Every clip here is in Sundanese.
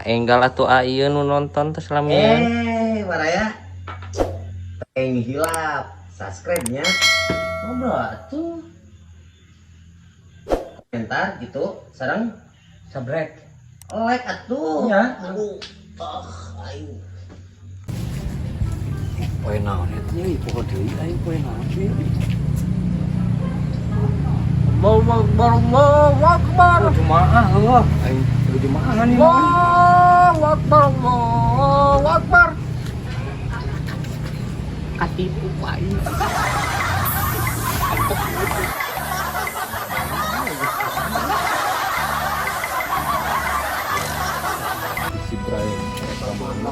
Enggal atuh ieu nu nonton teh salamian. Eh, Baraya. Teng hilap, subscribe-nya. Ngobrol atuh. Komentar gitu, sareng Sabrek. Like atuh. Ya. Aduh. Ah, aing. Poe naon eta nya poho deui aing poe naon sih. Allahu Akbar, Allahu Akbar. Oh, Jumaah heuh. Aing kudu jumaahan ieu mah. Allahu Akbar, Allahu Akbar. Katipu aing. Si Brian kemana?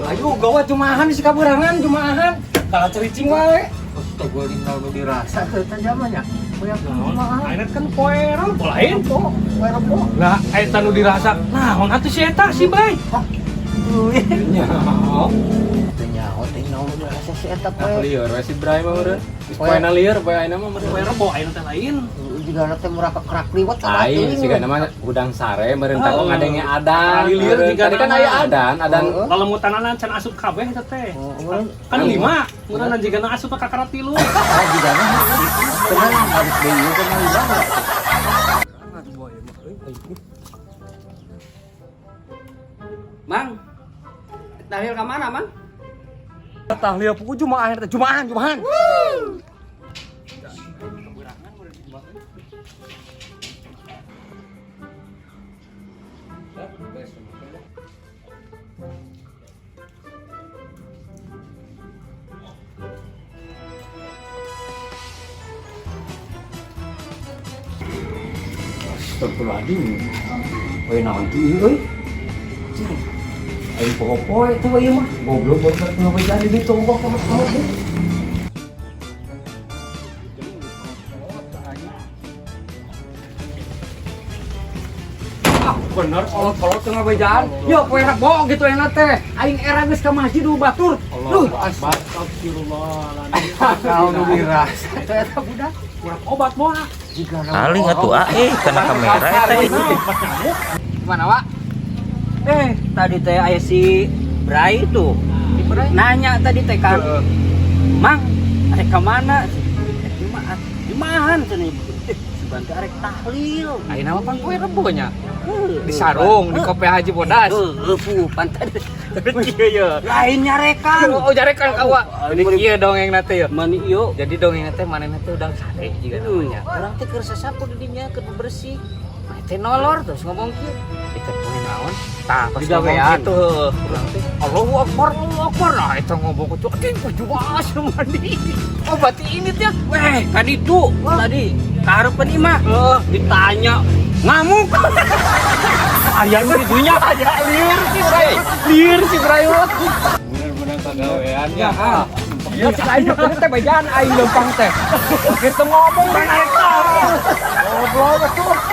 Ayo gawat jumaahan di kaburangan jumaahan. Kalah cericing wae. Astagfirullahaladzim, nu dirasa Teh eta zamannya. Poe jumaahan. Ayeuna kan poe Rebo lain. Poe Rebo. Lah eta nu dirasa. Naon atuh si eta si Bray? Nya. Teu nyaho teh naon nu dirasa si eta Nah, poe. lieur we si Bray mah meureun. Geus poena lieur poe ayeuna mah meureun. Poe Rebo ayeuna teh lain. Juga teh murah kekerak liwat Lain siga nama udang sare meureun teh Oh. ngadenge adan. Kali lieur Meureun. jiga Tadi kan nama. aya adan, adan Oh. Lalemutanana can asup kabeh eta teh. Oh, Kan lima, meureun jigana asup ka kakara tilu. ah, jigana tenang harus deui kana lima. Mang, tahlil ka mana, Mang? Tahlil puku jumaahan teh jumaahan jumaahan. Astagfirullahaladzim. Poe naon tuh ieu euy? Cing. Aing poho poe tuh ieu mah. Goblok goblok ngabejaan di ditu goblok goblok. Ah, bener kolot-kolot teu ngabejaan. Yo poe Rebo gitu enak teh. Aing era geus ka masjid du batur. Duh, Astagfirullahaladzim. naon nu dirasa teh eta budak. Kurang obat moal. Paling atuh kana kamera eta ieu. Obat nyamuk. Gimana, Wak? Tadi teh aya si Bray tuh. Nanya tadi teh kan. Mang, arek ka mana? Arek Jumaat. Jumaahan cenah. Sugan teh arek tahlil. Ayeuna mah pan poe Rebo nya. Di sarung, di kope Haji Bodas. Heuh, pu pan tadi. Kieu ye. Lain nyarekan. Oh, jarekan ka Wak. Jadi kieu dongeng teh ye. Mani ieu. Jadi dongeng teh manehna teh udang sare jiga namanya. Urang teh keur sasapu di dinya keur bersih. Maneh teh nolor terus ngomong kieu. Itu poe naon? Tah, pas ngomong Digawean. gitu heuh. Urang teh Allahu Akbar, Allahu Akbar. Nah, eta ngomong kitu anjing jumaah mandi. Oh, berarti ini teh. Weh, tadi tuh tadi kaharepan imah. Ditanya ngamuk. Aya nu di dunya. Aya lieur si Bray. Lieur si Bray. Bener-bener kagawean ya. Ya cek aing teh bejaan aing leumpang teh. Kitu ngomong dan arek. Goblok atuh.